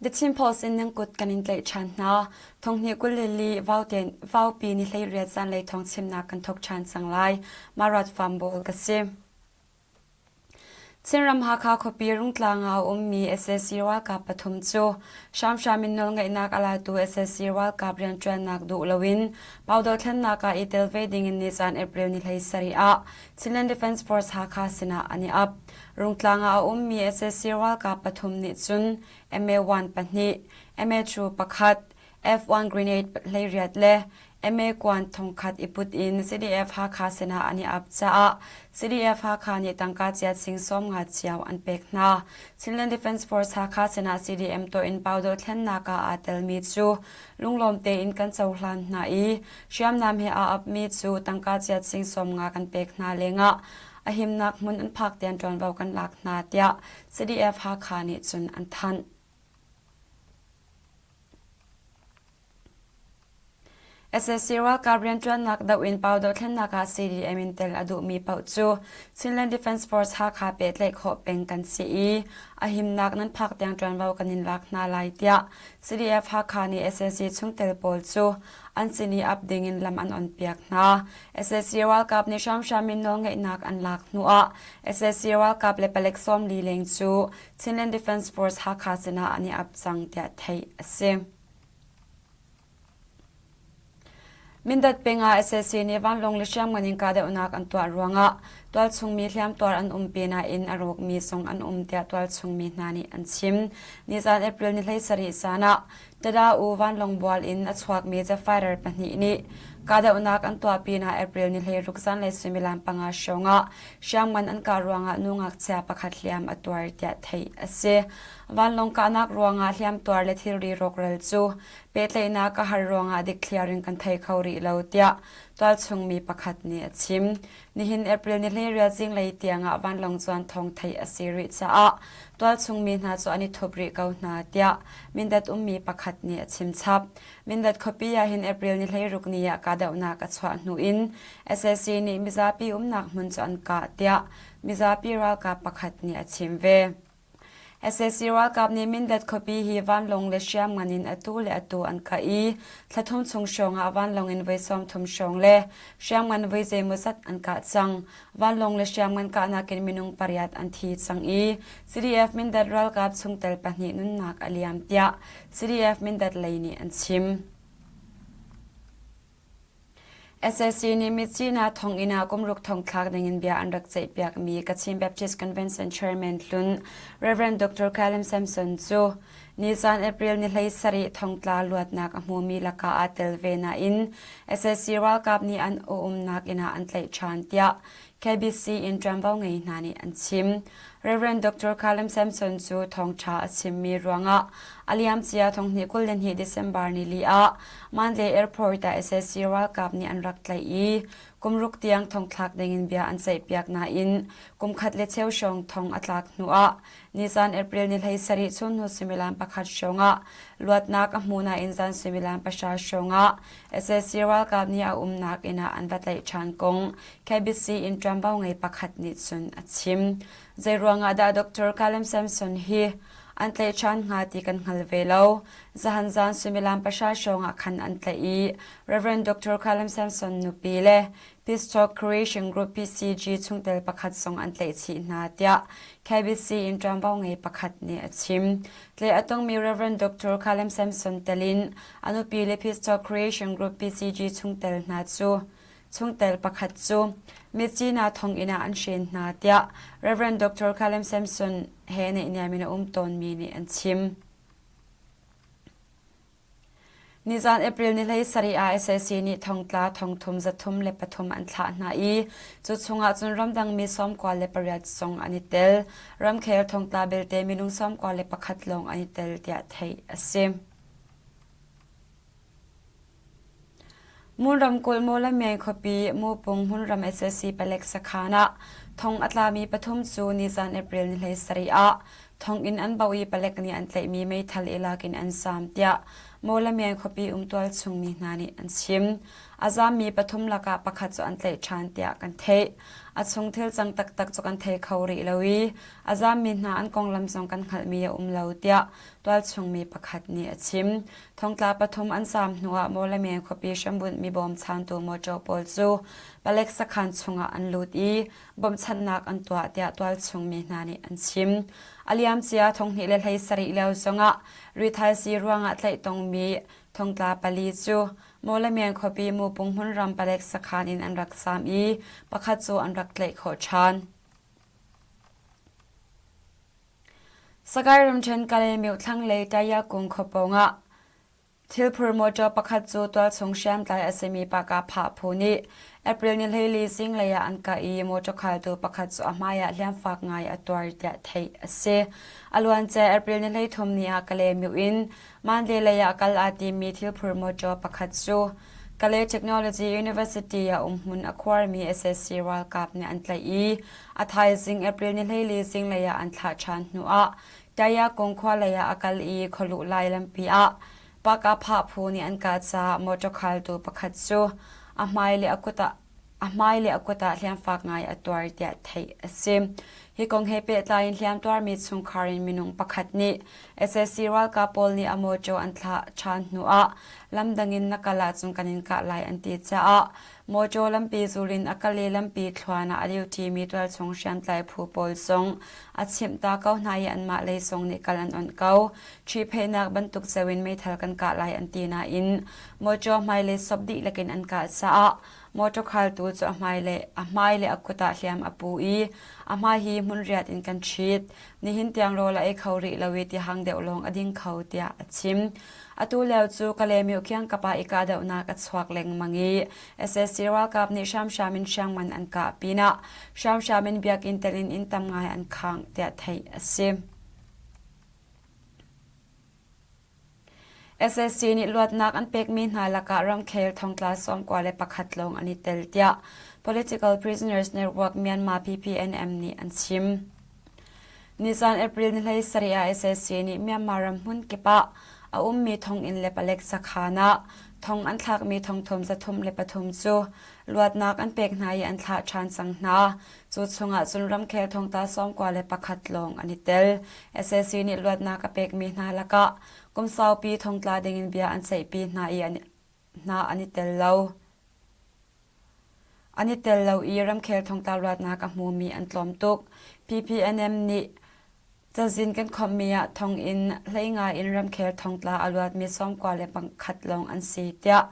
The Chin Post in nan kut kan in tlaih ṭhan hna. Thonghnih 22 vaupi ni 18 zanlei thawng chimnak kan thawk ṭhan cang lai. Marat Fambawl ka si. Chinram Hakha khuapi Rungtlang ah a ummi sac ralkap pathum cu hramhram in nawlngeihnak a latu sac ralkap rianṭuannak duh loin Pau dothlennak ah i tel ve dingin nizan April ni 17 ah Chinland Defence Force Hakha sinah an i ap. Rungtlang ah a ummi sac ralkap pathum nih cun MA-1 pahnih, MA-2 pakhat, F-1 grenade 18 le MA kuan thongkhat i put in CDF Hakha sinah an i ap caah CDF Hakha nih tangka chiat sing 50 cio an pek hna. Chinland Defence Force Hakha sinah CDM tuah in pau dothlennak ah aa telmi cu lunglawm tein kan cohlan hna i hriamnam he aa apmi cu tangka chiat sing 50 kan pek hna lengah a himnak hmun an phak tiang ṭuanvo kan lak hna tiah CDF Hakha nih cun an thanh. Sac ralkap rianṭuannak doh in pau dothlennak ah CDM in tel a duhmi paoh cu Chinland Defence Force Hakha pehtlaih khawh peng kan si i a himnak nan phak tiang ṭuanvo kan in lak hna lai tiah CDF Hakha nih sac chungtel pawl cu an sin i ap ding in lam an onpiak hna. Sac ralkap nih hramhram in nawlngeihnak an lak hnuah sac ralkap le palek 40 leng cu Chinland Defence Force Hakha sinah an i ap cang tiah theih a si. Mindat peng ah sac nih vanlawng le hriamngan in kahdohnak an tuah ruangah tualchungmi hliamtuar an um pinah inn a rawkmi zong an um tiah tualchungmi hna nih an chim. Nizan April ni 17 zan ah Tada-u vanlawng bual in a chuakmi jet fighter pahnih nih kahdohnak an tuah pinah April ni 16 zanlei suimilam panga hrawng ah hriamngan an kah ruangah nu ngakchia pakhat hliam a tuar tiah theih a si. Vanlawng kahnak ruangah hliamtuar le thilri rawkral cu pehtlaihnak a har ruangah dikthliar in kan thei kho rih lo tiah tualchung mi pakhat nih a chim. Nihin April ni 18 zinglei tiangah vanlawng cuan thawng theih a si rih caah tualchung mi hna cu an i thup rih ko hna tiah Mindat ummi pakhat nih a chim chap. Mindat khuapi ah hin April ni 16 ni ah kahdohnak a chuah hnu in sac nih mizapi umnak hmun cu an kah tiah mizapi ralkap pakhat nih a chim ve. Sac ralkap nih Mindat khuapi hi vanlawng le hriamngan in atu le atu an kah i thla thum chung hrawng ah vanlawng in voi 30 hrawng le hriamngan voi zeimawzat an kah cang. Vanlawng le hriamngan kahnak in minung pariat an thi cang i CDF Mindat ralkap chungtel pahnih nunnak a liam tiah CDF Mindat lei nih an chim. Sac nih Myitkyina thonginn ah kumruk thongthlak dingin bia an rak ceihpiakmi Kachin Baptist Convention Chairman hlun Rev. Dr. Calum Samson cu nizan April ni 17 thongtla luatnak a hmumi lakah aa tel ve nain sac ralkap nih an umnak inn ah an tlaih ṭhan tiah KBC in ṭuanvo ngei hna nih an chim. Rev. Dr. Calum Samson cu thawngṭha a chimmi ruangah a liamcia thonghnih 22 December nili ah Mandalay Airport ah sac ralkap nih an rak tlaih i kumruk tiang thongthlak dingin bia an ceihpiak nain kumkhat le cheu hrawng thong a tlak hnuah nizan April ni 17 chun hnu suimilam pakhat hrawngah luatnak a hmu nain zan suimilam pahra hrawngah sac ralkap nih a umnak inn ah an va tlaih ṭhan kong KBC in ṭuanvo ngei pakhat nih cun a chim. Zeiruangah dah Dr. Calum Samson hi an tlaih ṭhan hnga ti kan hngal ve lo. Zahan zan suimilam pahra hrawngah khan an tlaih i Rev. Dr. Calum Samson nupi le Peace Talk Creation Group PCG chungtel pakhat zong an tlaih chih hna tiah KBC in ṭuanvo ngei pakhat nih a chim. Tlaih a tongmi Rev. Dr. Calum Samson tel in a nupi le Peace Talk Creation Group PCG chungtel hna cu chungtel pakhat cu Myitkyina thonginn ah an hren hna tiah Rev. Dr. Calum Samson he naihniam in a um tawnmi nih an chim. Nizan April ni 17 ah sac nih thongtla thongthum 303 an thlah hna i cu chungah cun ramdangmi 98 zong an i tel. Ramkhel thongtla belte minung 91 lawng an i tel tiah theih a si. Mon ramkulh Mawlamyine khuapi Mupung hmunram sac palek sakhan ah thong a tlami pathum cu nizan April ni 17 ah Thonginn an bauh i palek nih an tlaihmi meithal i lak in an zaam tiah Mawlamyine khuapi um tualchung mi hna nih an chim. A zaammi pathum lakah pakhat cu an tlaih ṭhan tiah kan theih. A chung thil cang taktak cu kan thei kho rih lo i a zaammi hna an konglam zong kan hngalhmi a um lo tiah tualchung mi pakhat nih a chim. Thongtla pathum an zaam hnuah Mawlamyine khuapi hrambunhmi bawmchantu mawṭaw pawl cu palek sakhan chungah an lut i bawmhchanhnak an tuah tiah tualchung mi hna nih an chim. A liamcia thonghnih le 17 lio zongah rithaisii ruangah tlaih tongmi thongtla pali cu Mawlamyine khuapi Mupung hmunram palek sakhan in an rak zaam i pakhat cu an rak tlaih khawh ṭhan. Sagaing ramṭhen Kalaymyo thlanglei Tayakung khuapawng ah Thilphur mawṭaw pakhat cu tualchung hriamtlai a simi Pah-Kah-Phah phu nih April ni 14 zinglei ah an kah i mawṭaw khaltu pakhat cu a hmai ah hliamfak ngai a tuar tiah theih a si. A luancia April ni 33 ni ah Kalaymyo in Mandalay lei ah kal aa timmi thilphur mawṭaw pakhat cu Kalay Technology University ah umhmun a khuarmi sac ralkap nih an tlaih i a thaizing April ni 14 zinglei ah an thlah ṭhan hnuah Tayakung khua lei ah a kal i khualuh lai lampi ah Pah-Kah-Phah phu nih an kah caah mawṭaw khaltu pakhat cu a hmai le a kut ah a hmai le a kut ah hliamfak ngai a tuar tiah theih a si. Hi kong he pehtlai in hliamtuarmi chungkhar in minung pakhat nih sac ralkap pawl nih a mawṭaw an thlah ṭhan hnuah lamdang in na kal ahcun kan in kah lai an ti caah Mawṭaw lampi zul in a kal i lampi thluan ah a duty-mi tualchung hriamtlai phu pawl zong a chimh ta ko hna i anmah lei zong nih kal an onh ko. Ṭhihpheihnak bantuk ceu in meithal kan kah lai an ti nain mawṭaw hmailei sop dihlak in an kah caah mawṭaw khaltu cu a hmai le a hmai le a kut ah hliam a pu i a hmai hi hmunriat in kan ṭhit. Nihin tiang rawl a ei kho rih lo i tihang deuh lawng a ding kho tiah a chim. Atu lio cu Kalaymyo kiangkap ah i kahdohnak a chuak lengmang i sac ralkap nih hramhram in hriangman an kah pinah hramhram in biakinn tel in inn tam ngai an khangh tiah theih a si. Sac nih luatnak an pekmi hna lakah ramkhel thongtla 91 lawng an i tel tiah Political Prisoners Network Myanmar PPNM nih an chim. Nizan April ni 17 ah sac nih Myanmar ram hmun kip ah a ummi thonginn le palek sakhan ah thong an thlakmi thongthum 303 cu luatnak an pek hna i an thlah ṭhan cang hna. Cu chungah cun ramkhel thongtla 91 lawng an i tel. Sac nih luatnak a pekmi hna lakah kum saupi thongtla dingin bia an ceihpi hna i an hna an i tel lo. An i tel lo i ramkhel thongtla luatnak a hmumi an tlawm tuk. PPNM nih cazin kan khawmhmi ah thonginn 15 in ramkhel thongtla a luatmi 91 lawng an si tiah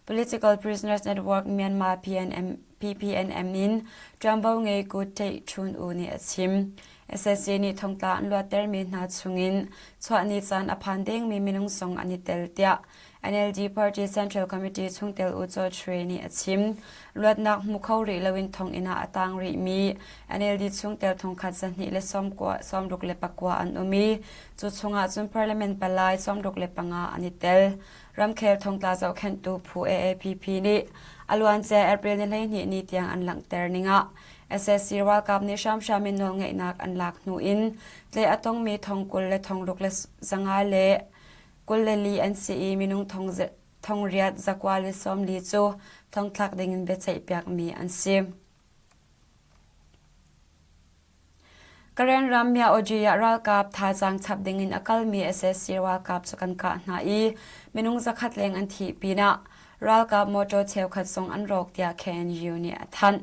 Political Prisoners Network Myanmar PNM, PPNM in ṭuanvo ngei Ku Hteih Htun U nih a chim. Sac nih thongtla an luattermi hna chungin chuah ni caan a phan dengmi minung zong an i tel tiah NLD Party Central Committee chungtel U Chaw Shwe nih a chim. Luatnak hmu kho rih loin thonginn ah a tang rihmi NLD chungtel thongkhat 269 an um i cu chungah cun Parliament palai 65 an i tel. Ramkhel thongtla zohkhenhtu phu AAPP nih a luancia April ni 12 ni tiang an langhter ning ah sac ralkap nih hramhram in nawlngeihnak an lak hnu in tlaih a tongmi thong 20 le thong ruk le zanga le 24 an si i minung thong riat zakua le 40 cu thongthlak dingin biaceihpiakmi an si. Karen ram Myaoji ah ralkap thazaang chap dingin a kalmi sac ralkap cu kan kah hna i minung zakhat leng an thih pinah ralkap motor cheukhat zong an rawk tiah KNU nih a thanh.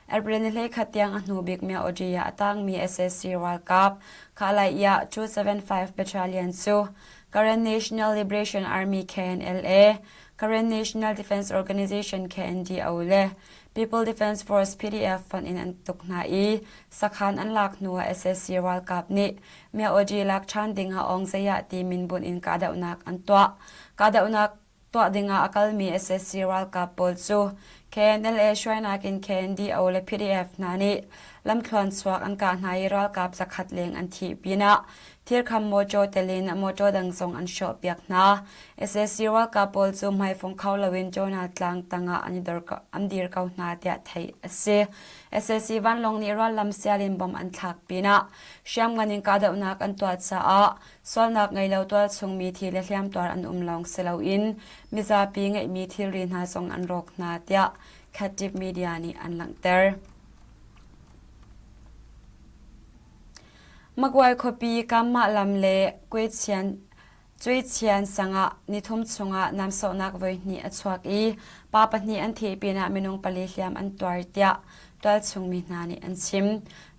April ni 11 tiang a hnu bik Myaoji ah a tangmi sac ralkap Khalai 275 Battalion cu Karen National Liberation Army KNLA, Karen National Defense Organization KNDO le People Defense Force PDF fonh in an tuk hna i sakhan an lak hnuah sac ralkap nih Myaoji lak ṭhan ding ah Aung Zayah ti minbunh in kahdohnak an tuah. Kahdohnak tuah dingah a kalmi sac ralkap pawl cu KNLA hruainak in KNDO le PDF hna nih lamthluan chuak an kah hna i ralkap zakhat leng an thih pinah. Thirkham mawṭaw tel in mawṭaw dang zong an hrawhpiak hna. Sac ralkap pawl cu hmaifong kho loin Jonah tlang tangah an i dor an dir ko hna tiah theih a si. Sac vanlawng nih rallam sial in bomb an thlak pinah hriamngan in kahdohnak an tuah caah sualnak ngei lo tualchung mi thi le hliamtuar an um lawng si loin mizapi ngeihmi thilri hna zong an rawk hna tiah Khatib Media nih an langhter. Magway khuapi Kammah lam le Cuichian sang ah nithum chungah namsawhnak voihnih a chuak i pa pahnih an thih pinah minung pali hliam an tuar tiah tualchung mi hna nih an chim.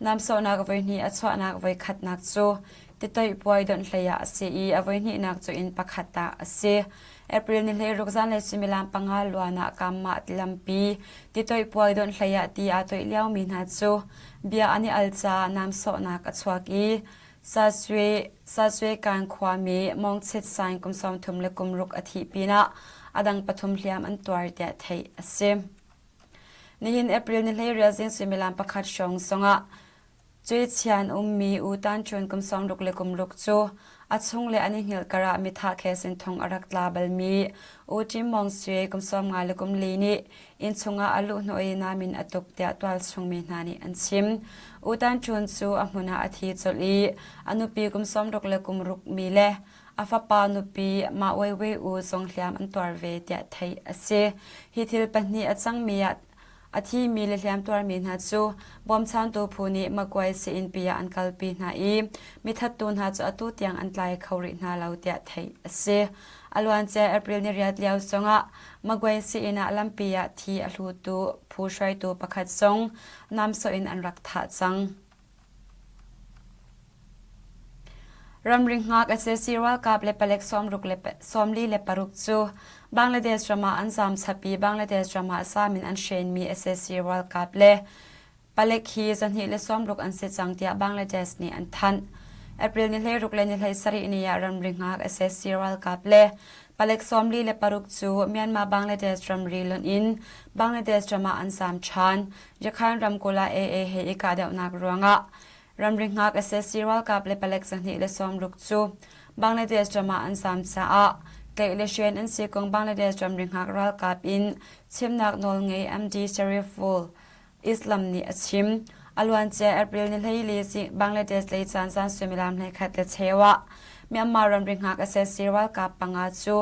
Namsawhnak voihnih a chuahnak voikhatnak cu titoih puai donh hlei ah a si i a voihnihnak cu inn pakhat ah a si. April ni 16 zanlei suimilam panga luan ah Kammah lampi titoih puai donh hlei ah ti aa toih liomi hna cu bia an i al caah namsawhnak a chuak i Saswe khuami Mong Chit Saing kum 36 a thih pinah a dang pathum hliam an tuar tiah theih a si. Nihin April ni 18 zing suimilam pakhat hrawng zongah Cuichian ummi U Tan Chun kum 66 cu a chung le an i hngilh karah mithah case in thong a rak tla balmi U Tim Mong Sue kum 54 nih inn chungah a luhhnawh i namin a tuk tiah tualchung mi hna nih an chim. U Tan Chun cu a hmun ah a thi colh i a nupi kum 66 mi le a fapa nupi Ma Wei Wei U zong hliam an tuar ve tiah theih a si. Hi thil pahnih a cangmi ah A thimi le hliamtuarmi hna cu bawmchantu phu nih Magway sii-innpi ah an kalpi hna i mithattu hna cu atu tiang an tlai kho rih hna lo tiah theih a si. A luancia April ni riat lio zongah Magway sii-inn ah lampi ah thi a hlutu phu hruaitu pakhat zong namsawh in an rak thah cang. Ramri hngak sac ralkap le palek 46 cu Bangladesh ram ah an zaam chap i Bangladesh ram ah zaam in an hrenmi sac ralkap le palek hi 260 an si cang tiah Bangladesh nih an thanh. April ni 16 le ni 17 ni ah ramri hngak sac ralkap le palek 46 cu Myanmar-Bangladesh ramri lonh in Bangladesh ram ah an zaam ṭhan. Yakhan ramkulh ah AA he i kahdohnak ruangah ramri hngak sac ralkap le palek 260 cu Bangladesh ram ah an zaam caah tlaih le hren an si kong Bangladesh ramri hngak ralkap in chimnak nawlngei MD Shariful Islam nih a chim. A luancia April ni 14 Bangladesh lei caan zan suimilam 11 le cheu ah Myanmar ramri hngak sac ralkap panga cu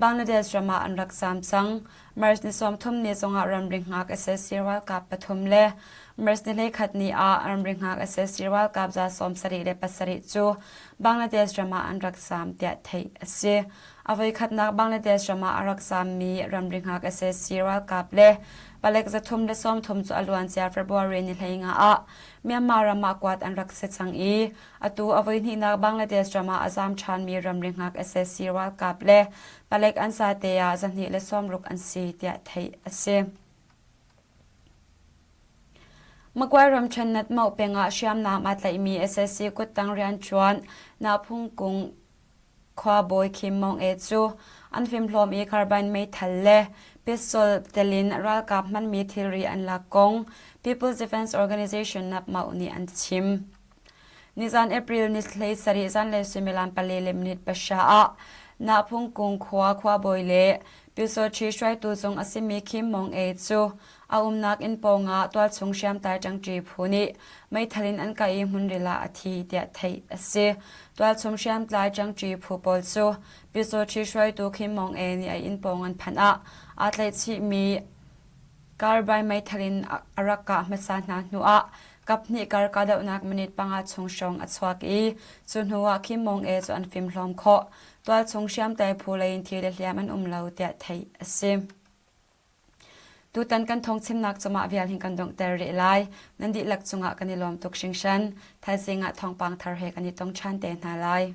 Bangladesh ram ah an rak zaam cang. March ni 30 ni zongah ramri hngak sac ralkap pathum le March ni 11 ni ah ramri hngak sac ralkap 77 cu Bangladesh ram ah an rak zaam tiah theih a si. A voikhatnak Bangladesh ram ah a rak zaammi ramri hngak sac ralkap le palek 330 cu a luancia February ni 15 ah Myanmar ram ah kuat an rak si cang i atu a voihnihnak Bangladesh ram ah a zaam ṭhanmi ramri hngak sac ralkap le palek an sate ah 260 an si tiah theih a si. Magway ramṭhen Natmauh peng ah hriamnam aa tlaihmi sac kuttang rianṭuan Naphung Kung khuabawi Khim Maung E cu an fimhlawm i carbine meithal le pistol tel in ralkap hmanmi thilri an lak kong People's Defense Organization Napmauh nih an chim. Nizan April ni 17 zanlei suimilam pali le minute pahra ah Nahphung Kung khua khuabawi le Pyusawṭhi hruaitu zung a simi Kim Mong E cu a umnak inn pawngah tualchung hriamtlai ṭangṭi phu nih meithal in an kah i hmunril ah a thi tiah theih a si. Tualchung hriamtlai ṭangṭi phu pawl cu Pyusawṭhi hruaitu Kim Mong E nih a inn pawng an phanh ah aa tlaihchihmi Carbine meithal in a rak kah hmasa hna hnuah kaphnih kar kahdohnak minute panga chung hrawng a chuak i cu hnuah Kim Mong E cu an fimhlawm khawh. Tualchung hriamtlai phu lei in thi le hliam an um lo tiah theih a si. Tutan kan thawngchimnak cu mah vial hin kan donghter rih lai. Nan dihlak cungah kan i lawm tuk hringhran. Thaizing ah thawngpang thar he kan i tong ṭhan te hna lai.